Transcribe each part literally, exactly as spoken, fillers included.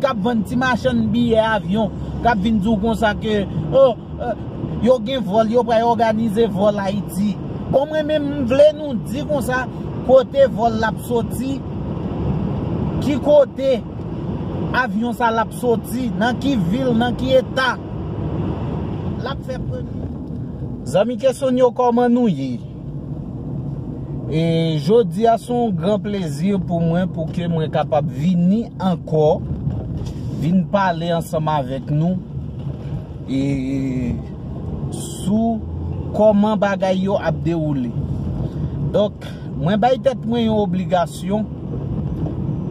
k ap vann ti machann biyè avyon, k ap vin di w konsa ke, oh, eh, yo gen vòl, yo pral òganize vòl Ayiti. Bon, mwen menm, m vle nou di konsa, kote vòl l ap soti, ki kote avyon sa l ap soti, nan ki vil, nan ki eta l ap fè premye. Zanmi Kesonyo, kòman nou ye? E jodi a se yon gran plezi pou mwen, pou ke mwen kapab vini ankò, vin pale ansanm avèk nou, e sou kòman bagay yo ap dewoule. Donk, mwen bay tèt mwen yon obligasyon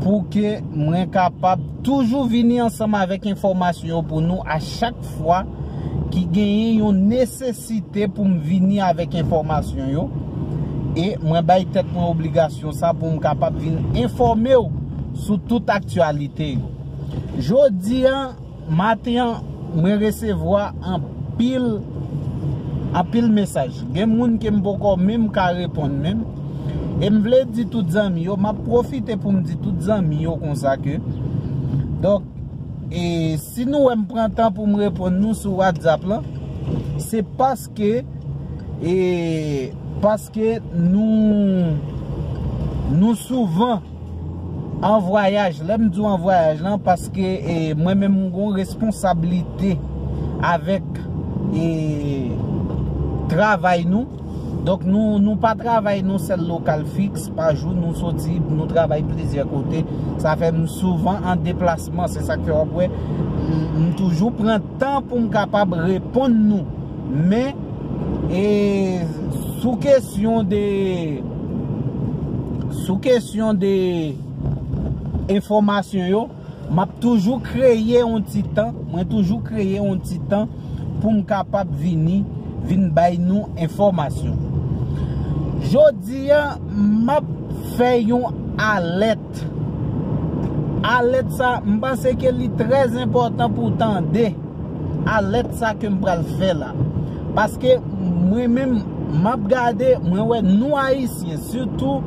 pou ke mwen kapab toujou vini ansanm avèk enfòmasyon yo pou nou a chak fwa ki genyen yon nesesite pou m vini avèk enfòmasyon yo. E mwen bay tèt mwen obligasyon sa pou m kapab vin enfòme w sou tout aktyalite yo. Jodi a, maten an, mwen resevwa anpil, anpil mesaj. Gen moun ke m poko menm ka reponn menm. E m vle di tout zanmi yo, m ap pwofite pou m di tout zanmi yo konsa ke, donk, e si nou wè m pran tan pou m reponn nou sou WhatsApp lan, se paske, e paske nou, nou souvan an vwayaj. Lè m di w an vwayaj lan, paske, e, mwen menm m gon responsablite avèk, e, travay nou. Donk nou, nou pa travay nan sèl lokal fiks, pa jou nou soti, nou travay plizyè kote. Sa fè m souvan an deplasman, se sa k fè w ap wè m, m toujou pran tan pou m kapab reponn nou. Men, e, sou kesyon de, sou kesyon de enfòmasyon yo, m ap toujou kreye yon ti tan, mwen toujou kreye yon ti tan pou m kapab vini, vin bay nou enfòmasyon. Jodi a, m ap fè yon alèt. Alèt sa, m panse ke li trè enpòtan pou w tande alèt sa ke m pral fè la. Paske mwen menm, m ap gade, mwen wè nou Ayisyen, sitou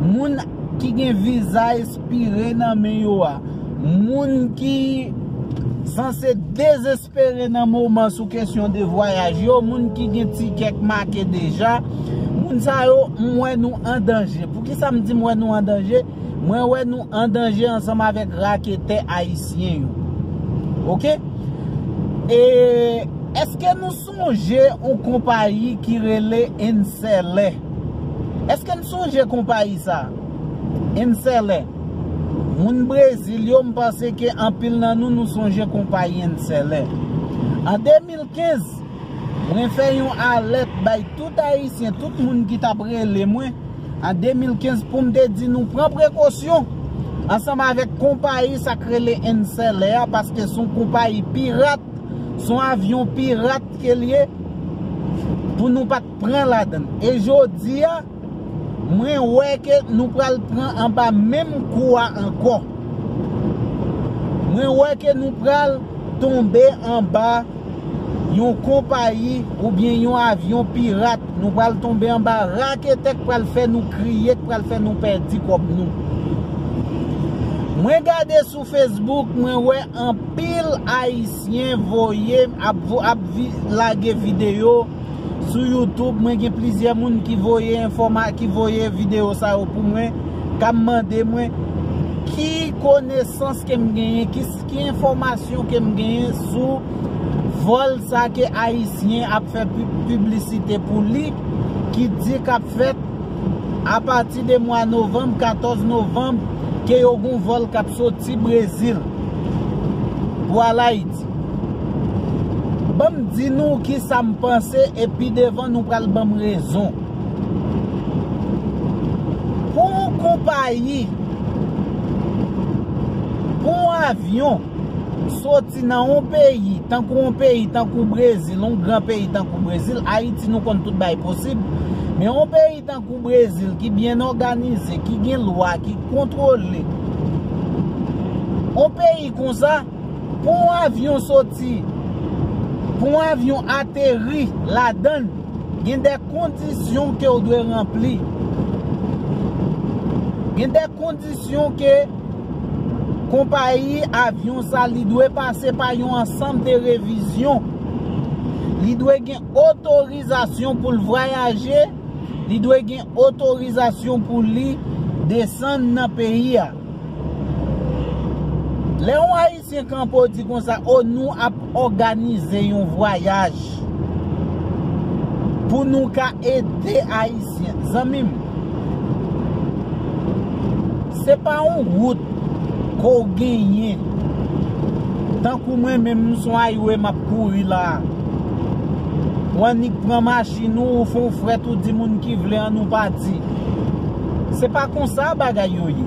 moun ki gen viza espire nan men yo a, moun ki sanse dezespere nan moman sou kesyon de vwayaj yo, moun ki gen tikè k make deja, moun sa yo, m wè nou an danje. Poukisa m di m wè nou an danje? Mwen wè nou an danje ansanm avèk raketè ayisyen yo. Oke? E èske nou sonje yon konpayi ki rele Ensele? Èske n sonje konpayi sa? Ensele. Moun Brezil yo, m panse ke anpil nan nou, nou sonje konpayi Ensele. An de mil kenz, mwen fè yon alèt bay tout Ayisyen, tout moun ki t ap rele mwen an de mil kenz pou m te di nou pran prekosyon ansanm avèk konpayi sa k rele Ensele a, paske se yon konpayi pirat, se yon avyon pirat ke l ye, pou nou pa t pran ladan l. E jodi a, mwen wè ke nou pral pran anba menm kou a ankò. Mwen wè ke nou pral tonbe anba yon konpayi oubyen yon avyon pirat. Nou pral tonbe anba raketè k pral fè nou kriye, k pral fè nou pèdi kòb nou. Mwen gade sou Facebook, mwen wè anpil Ayisyen voye, ap, vo- ap vi- lage videyo sou YouTube. Mwen gen plizyè moun ki voye enfòma-, ki voye videyo sa yo pou mwen, k ap mande mwen ki konesans ke m genyen, ki, ki enfòmasyon ke m genyen sou vòl sa ke Ayisyen ap fè pi- piblisite pou li, ki di k ap fèt apati de mwa novanm, katòz novanm, ke yo gon vòl k ap soti Brezil pou al Ayiti. Ban m di nou ki sa m panse, epi devan nou pral ban m rezon. Pou yon konpayi, pou yon avyon soti nan yon peyi, tankou yon peyi, tankou Brezil, yon gran peyi tankou Brezil, Ayiti nou konn tout bagay posib, men yon peyi tankou Brezil ki byen òganize, ki gen lwa, ki kontwole, yon peyi konsa, pou yon avyon soti, pou yon avyon ateri ladan l, gen de kondisyon ke w dwe ranpli. Gen de kondisyon ke Konpayi avyon sa, li dwe pase pa yon ansanm de revizyon. Li dwe gen otorizasyon pou l vwayaje, li dwe gen otorizasyon pou li desann nan peyi a. Lè yon Ayisyen kanpe w di konsa, o, nou ap òganize yon vwayaj pou nou ka ede Ayisyen. Zanmi m, se pa yon wout ke w genyen. Tankou mwen menm, m se yon highway m ap kouri la. Ou annik pran machin ou, ou fè yon frèt, ou di moun ki vle, an nou pati. Se pa konsa bagay yo ye.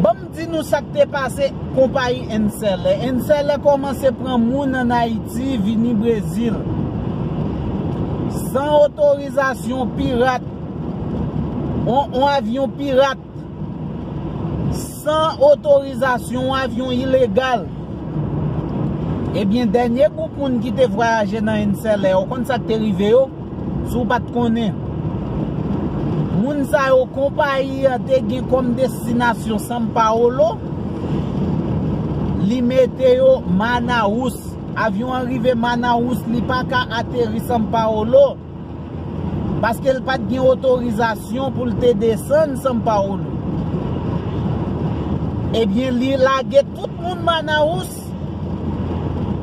Ban m di nou sa k te pase konpayi Enselè. Enselè kòmanse pran moun ann Ayiti vini Brezil san otorizasyon, pirat, on, on avyon pirat, san otorizasyon, on avyon ilegal. Ebyen, dènye gwoup moun ki te vwayaje nan Enselè, ou konn sa k te rive yo? Si w pa t konnen, moun sa yo, konpayi an te gen kòm destinasyon São Paulo, li mete yo Manaus. Avyon an rive Manaus, li pa ka ateri São Paulo, paske l pa t gen otorizasyon pou l te desann São Paulo. Ebyen, li lage tout moun Manaus.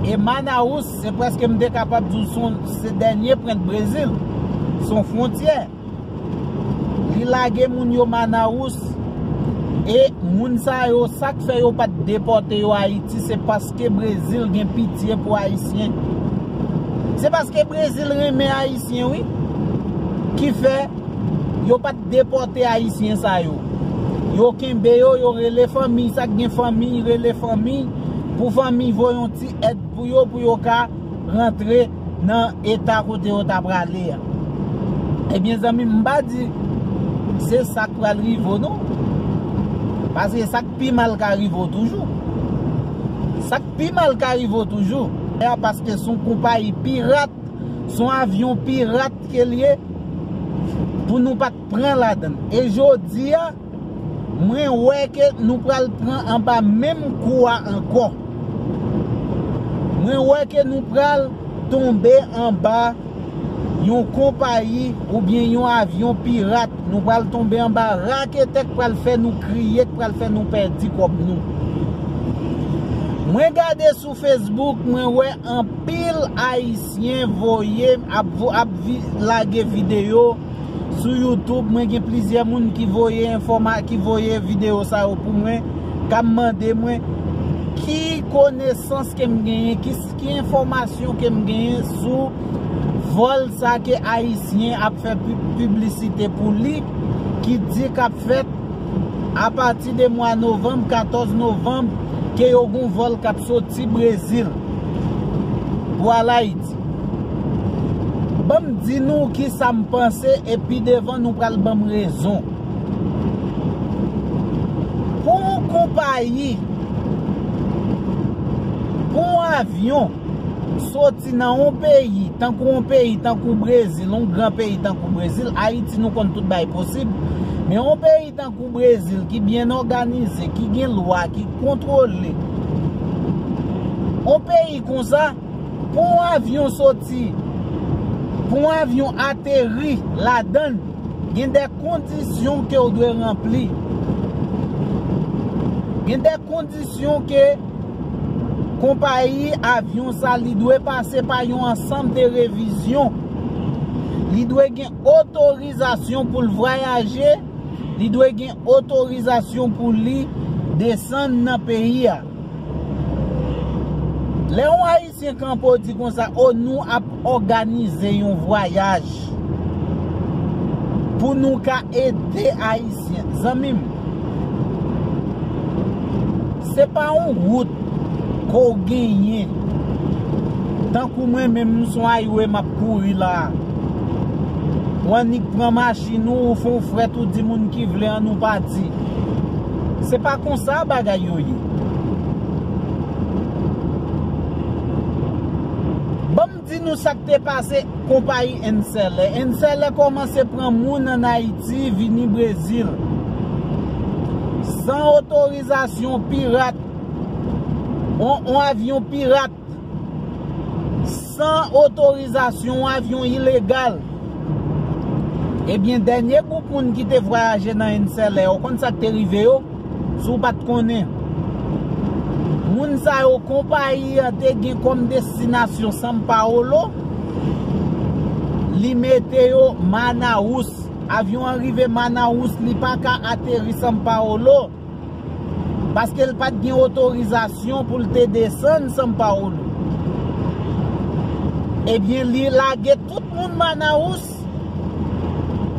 E Manaus, se prèske, m te kapab di w, se yon, se dènye pwent Brezil. Se yon fwontyè. Li lage moun yo Manaus. E moun sa yo, sa k fè yo pa t depòte yo Ayiti, se paske Brezil gen pitye pou Ayisyen. Se paske Brezil renmen Ayisyen, wi, ki fè yo pa t depòte Ayisyen sa yo. Yo kenbe yo, yo rele fanmi, sa k gen fanmi, rele fanmi, pou fanmi voye yon ti èd pou yo, pou yo ka rantre nan eta kote yo ta prale a. Ebyen, zanmi m, m pa di se sa k pral rive w, non. Paske sa k pi mal ka rive w toujou. Sa k pi mal ka rive w toujou. Paske se yon konpayi pirat, se yon avyon pirat ke l ye, pou nou pa t pran ladan l. E jodi a, mwen wè ke nou pral pran anba menm kou a ankò. Mwen wè ke nou pral tonbe anba yon konpayi oubyen yon avyon pirat. Nou pral tonbe anba raketè k pral fè nou kriye, k pral fè nou pèdi kòb nou. Mwen gade sou Facebook, mwen wè anpil Ayisyen voye, ap, vo-, ap vi-, lage videyo sou YouTube. Mwen gen plizyè moun ki voye enfòma-, ki voye videyo sa yo pou mwen, k ap mande mwen ki konesans ke m genyen, ki, ki enfòmasyon ke m genyen sou vòl sa ke Ayisyen ap fè pi-, piblisite pou li, ki di k ap fèt apati de mwa novanm, katòz novanm, ke yo gon vòl k ap soti Brezil pou al Ayiti. Ban m di nou kisa m panse, epi devan nou pral ban m rezon. Pou yon konpayi, pou yon avyon soti nan yon peyi, tankou yon peyi, tankou Brezil, yon gran peyi tankou Brezil, Ayiti nou konn tout bagay posib, men yon peyi tankou Brezil ki byen òganize, ki gen lwa, ki kontwole, yon peyi konsa, pou yon avyon soti, pou yon avyon ateri ladan l, gen de kondisyon ke w dwe ranpli. Gen de kondisyon ke konpayi avyon sa, li dwe pase pa yon ansanm de revizyon. Li dwe gen otorizasyon pou l vwayaje, li dwe gen otorizasyon pou li desann nan peyi a. Lè yon Ayisyen kanpe w di konsa, o, nou ap òganize yon vwayaj pou nou ka ede Ayisyen. Zanmi m, se pa yon wout ke w genyen. Tankou mwen menm, m se yon highway m ap kouri la. Ou annik pran machin ou, ou fè yon frèt, ou di moun ki vle, an nou pati. Se pa konsa bagay yo ye. Ban m di Nou sa k te pase konpayi Enselè. Enselè kòmanse pran moun ann Ayiti vini Brezil. San otorizasyon, pirat. On, on avyon pirat. San otorizasyon, on avyon ilegal. Ebyen, dènye gwoup moun ki te vwayaje nan Enselè, ou konn sa k te rive yo? Si w pa t konnen. Moun sa yo, konpayi an te gen kòm destinasyon São Paulo, li mete yo Manaus. Avyon an rive Manaus, li pa ka ateri São Paulo. Paske l pa t gen otorizasyon pou l te desann São Paulo. Ebyen, li lage tout moun Manaus.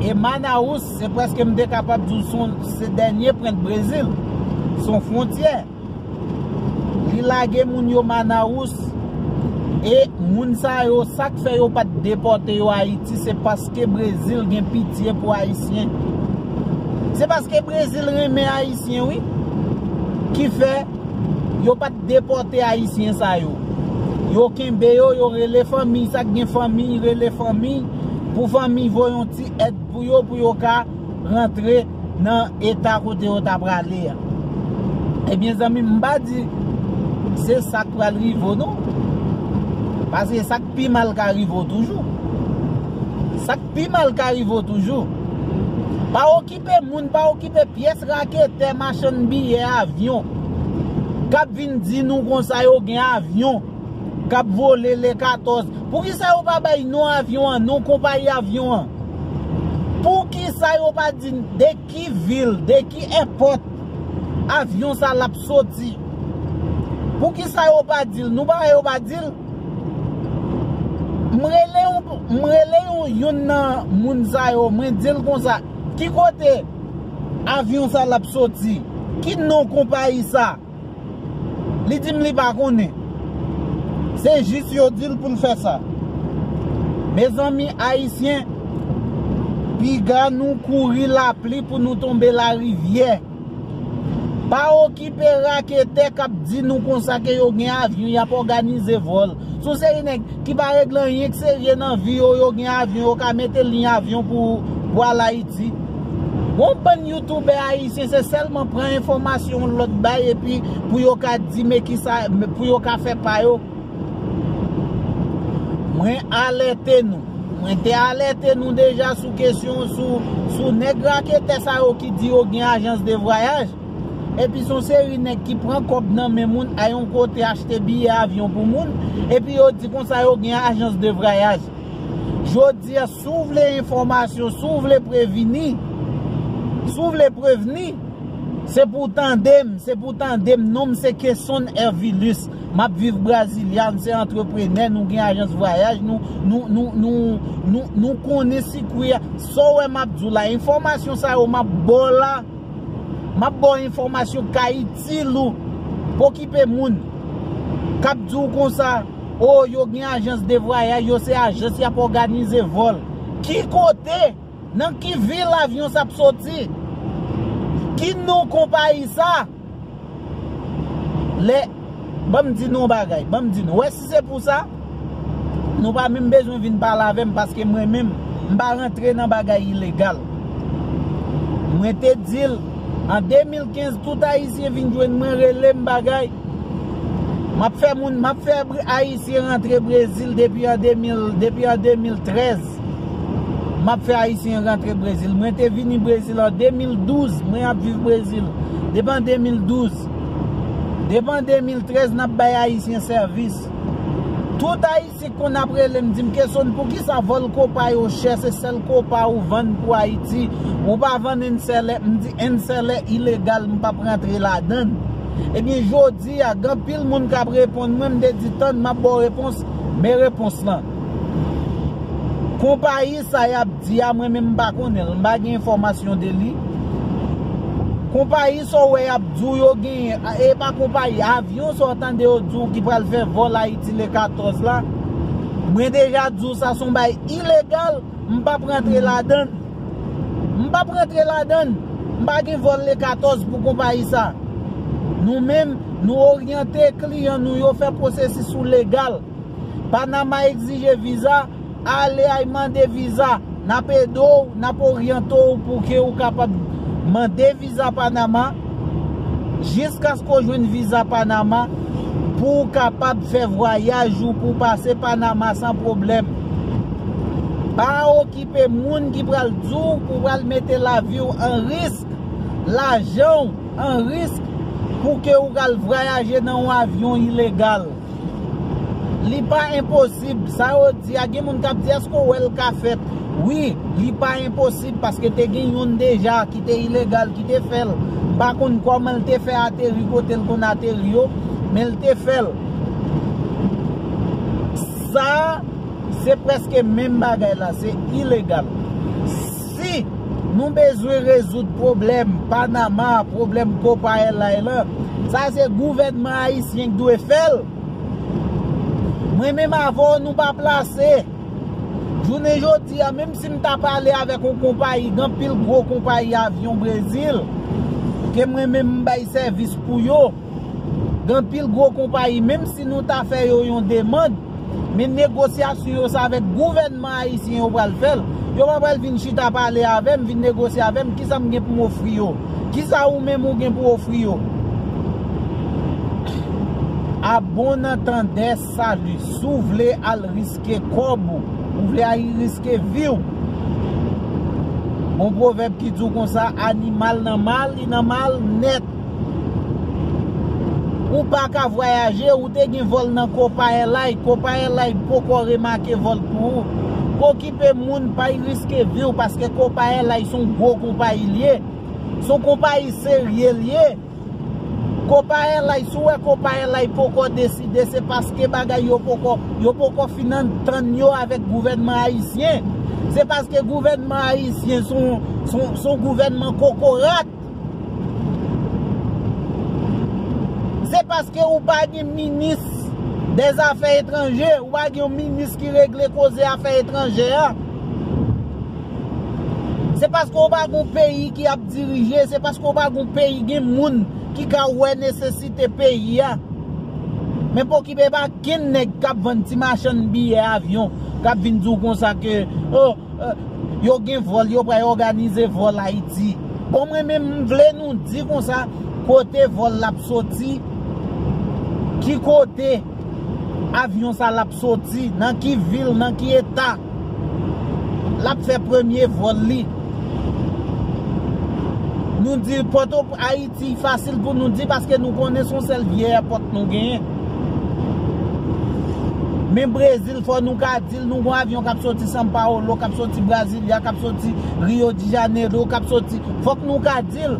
E Manaus, se prèske m te kapab di w se yon, se dènye pwent Brezil. Se yon fwontyè. Li lage moun yo Manaus. E moun sa yo, sa k fè yo pa t depòte yo Ayiti, se paske Brezil gen pitye pou Ayisyen. Se paske Brezil renmen Ayisyen, wi, ki fè yo pa t depòte Ayisyen sa yo. Yo kenbe yo, yo rele fanmi, sa k gen fanmi, rele fanmi, pou fanmi voye yon ti èd pou yo, pou yo ka rantre nan eta kote yo ta prale a. Ebyen, zanmi m, m pa di se sa k pral rive w, non. Paske sa k pi mal ka rive w toujou. Sa k pi mal ka rive w toujou. Pa okipe moun, pa okipe pyès raketè, machann biyè avyon k ap vin di nou konsa yo gen avyon k ap vole le katòz. Poukisa yo pa bay non avyon an, non konpayi avyon an? Poukisa yo pa di de ki vil, de ki èpòt avyon sa l ap soti? Poukisa yo pa di l? Nou pa wè yo pa di l? M rele yon, m rele yon, youn nan moun sa yo, mwen di l konsa, ki kote avyon sa l ap soti? Ki non konpayi sa? Li di m li pa konnen. Se jis yo di l pou l fè sa. Mezanmi ayisyen, piga nou kouri lapli pou nou tonbe larivyè. Pa okipe raketè k ap di nou konsa ke yo gen avyon, y ap òganize vòl. Se yon seri nèg ki pa regle anyen k serye nan vi yo, yo gen avyon, yo ka mete liy avyon pou, pou al Ayiti. Gon bann youtubè ayisyen, se sèlman pran enfòmasyon lòt bay epi pou yo ka di men kisa, pou yo ka fè pa yo. Mwen alète nou. Mwen te alète nou deja sou kesyon, sou, sou nèg raketè sa yo ki di yo gen ajans de vwayaj. Epi se yon seri nèg ki pran kòb nan men moun, al yon kote achte biyè avyon pou moun, epi yo di konsa yo gen ajans de vwayaj. Jodi a, si w vle enfòmasyon, si w vle previni, si w vle prevni, se pou w tande m, se pou w tande m. Non m se Kesonn Hervilus. M ap viv Brasilia, m se antreprenè, nou gen ajans vwayaj, nou, nou, nou, nou, nou, nou konnen sikwi a. Sa w wè m ap di w la, enfòmasyon sa yo m ap ba w la, m ap ba w enfòmasyon k ka itil ou. Pa okipe moun k ap di w konsa, o, yo gen ajans de vwayaj, yo se ajans y ap òganize vòl. Ki kote? Nan ki vil avyon sa ap soti? Ki non konpayi sa? Lè, ban m di nou yon bagay, ban m di nou. Wè, si se pou sa, nou pa menm bezwen vin pale avè m, paske mwen menm, m pa rantre nan bagay ilegal. Mwen te di l, an de mil kenz, tout ayisyen vin jwenn mwen, rele m bagay. M ap fè moun, m ap fè Bre-, ayisyen rantre Brezil depi an de mil, depi an de mil trèz. M ap fè ayisyen rantre Brezil. Mwen te vini Brezil an de mil douz, mwen ap viv Brezil depi an de mil douz. Depi an de mil trèz, n ap bay ayisyen sèvis. Tout ayisyen ki konn ap rele m, di m, Kesonn, poukisa vòl kopa yo chè, se sèl kopa ou vann pou Ayiti, ou pa vann Enselè? M di, Enselè ilegal, m p ap rantre ladan l. Ebyen, jodi a, gen anpil moun k ap reponn mwen, m te di, tann, m ap ba w repons, men repons lan. Konpayi sa y ap di a, mwen menm m pa konnen l, m pa gen enfòmasyon de li. Konpayi sa w wè y ap di w yo genyen, a, e pa konpayi, avyon sa w tande yo di w ki pral fè vòl Ayiti le katòz la, mwen deja di w sa se yon bagay ilegal, m p ap rantre ladan l. M p ap rantre ladan l. M pa gen vòl le katòz pou konpayi sa. Nou menm, nou oryante kliyan nou yo, fè pwosesis ou legal. Panama egzije viza, ale ay mande viza. N ap ede w, n ap oryante w pou ke ou kapab mande viza Panama, jiskaske w jwenn viza Panama, pou w kapab fè vwayaj ou, pou w pase Panama san pwoblèm. Pa okipe moun ki pral di w pou w pral mete lavi w an risk, lajan w an risk, pou ke ou pral vwayaje nan yon avyon ilegal. Li pa enposib. Sa yo di a, gen moun k ap di, èske w wè l ka fèt? Wi, li pa enposib, paske te gen youn deja ki te ilegal, ki te fè l. M pa konn kòman l te fè ateri kote l konn ateri yo, men l te fè l. Sa, se prèske menm bagay la, se ilegal. Si nou bezwen rezoud pwoblèm Panama, pwoblèm Copa Airlines lan, sa se gouvènman ayisyen ki dwe fè l. Mwen menm avè w, nou pa plase. Jounen jodi a, menm si m ta pale avèk yon konpayi, gen anpil gwo konpayi avyon Brezil, ke mwen menm m bay sèvis pou yo. Gen anpil gwo konpayi, menm si nou ta fè yo yon demann, men negosyasyon yo, se avèk gouvènman ayisyen yo pral fè l. Yo pa pral vin chita pale avè m, vin negosye avè m, kisa m gen pou m ofri yo? Kisa ou menm ou gen pou ofri yo? A bon antandè, sali. Si w vle al riske kòb ou, ou vle al riske vi w, gon pwovèb ki di w konsa, animal nan mal, li nan mal nèt. Ou pa ka vwayaje, ou te gen vòl nan Copa Airlines, Copa Airlines poko remake vòl pou ou. Pa okipe moun, pa y riske vi w, paske Copa Airlines se yon gwo konpayi l ye. Se yon konpayi serye l ye. Copa Airlines, si w wè Copa Airlines poko deside, se paske bagay yo poko, yo poko fin antann yo avèk gouvènman ayisyen. Se paske gouvènman ayisyen se yon, se yon, se yon gouvènman kokorat. Se paske ou pa gen minis dèzafè etranje, ou pa gen yon minis ki regle koze afè etranjè a. Se paske ou pa gen yon peyi ki ap dirije, se paske ou pa gen yon peyi gen moun ki ka wè nesesite peyi a. Men pa okipe pa kenn nèg k ap vann ti machann biyè avyon, k ap vin di w konsa ke, oh, eh, yo gen vòl, yo pral òganize vòl Ayiti. Bon, mwen menm, m vle nou di konsa, kote vòl l ap soti, ki kote avyon sa l ap soti, nan ki vil, nan ki eta l ap fè premye vòl li. Nou di Pòto Ayiti fasil pou nou di, paske nou konnen se yon sèl vye èpòt nou genyen. Men Brezil, fò nou ka di l, nou gon avyon k ap soti São Paulo, k ap soti Brasilia, k ap soti Rio de Janeiro, k ap soti, fòk nou ka di l.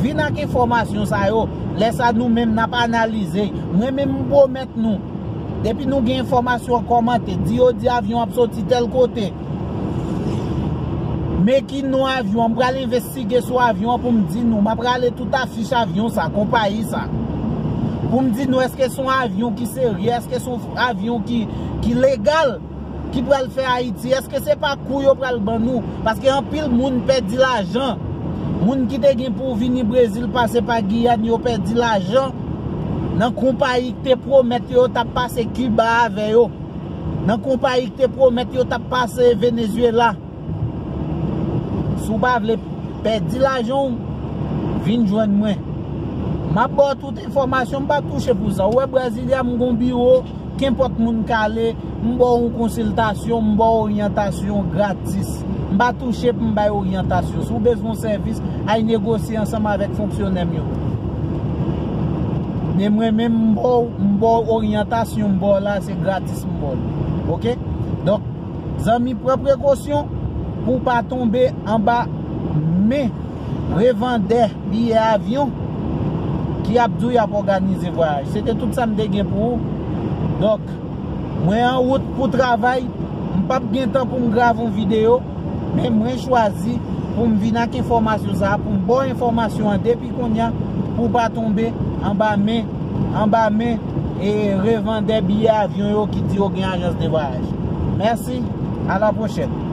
Vin ak enfòmasyon sa yo. Lè sa nou menm n ap analize. Mwen menm m pwomèt nou, depi nou gen enfòmasyon, kòmante, di yo di avyon ap soti tèl kote. Men ki non avyon an, m pral envestige sou avyon an pou m di nou. M ap rale tout afich avyon sa, konpayi sa. Pou m di nou èske se yon avyon ki serye, èske se yon avyon ki, ki legal, ki pral fè Ayiti. Èske se pa kou yo pral ban nou? Paske anpil moun pèdi lajan. Moun ki te gen pou vini Brezil pase pa Giyàn, yo pèdi lajan nan konpayi ki te pwomèt yo, yo t ap pase Kiba avè yo. Nan konpayi ki te pwomèt yo t ap pase Venezuela. Si w pa vle pèdi lajan w, vin jwenn mwen. M ap ba w tout enfòmasyon, m pa touche pou sa. Ou wè Brasilia, m gon biwo, kenpòt moun k ale, m ba w yon konsiltasyon, m ba w oryantasyon gratis. M pa touche pou m bay oryantasyon. Si w bezwen yon sèvis, al negosye ansanm avèk fonksyonè m yo. Men mwen menm, m ba w, m ba w oryantasyon, m ba w la, se gratis m ba w li. Oke? Donk, zanmi, pran prekosyon pou w pa tonbe anba men revandè biyè avyon ki ap di w y ap òganize vwayaj. Se te tout sa m te gen pou ou. Donk, mwen an wout pou travay, m p ap gen tan pou m grave yon videyo, men mwen chwazi pou m vin ak enfòmasyon sa a, pou m ba w enfòmasyon an depi kounye a, pou w pa tonbe anba men, anba men, e, revandè biyè avyon yo ki di yo gen ajans de vwayaj. Mèsi, a la pwochèn.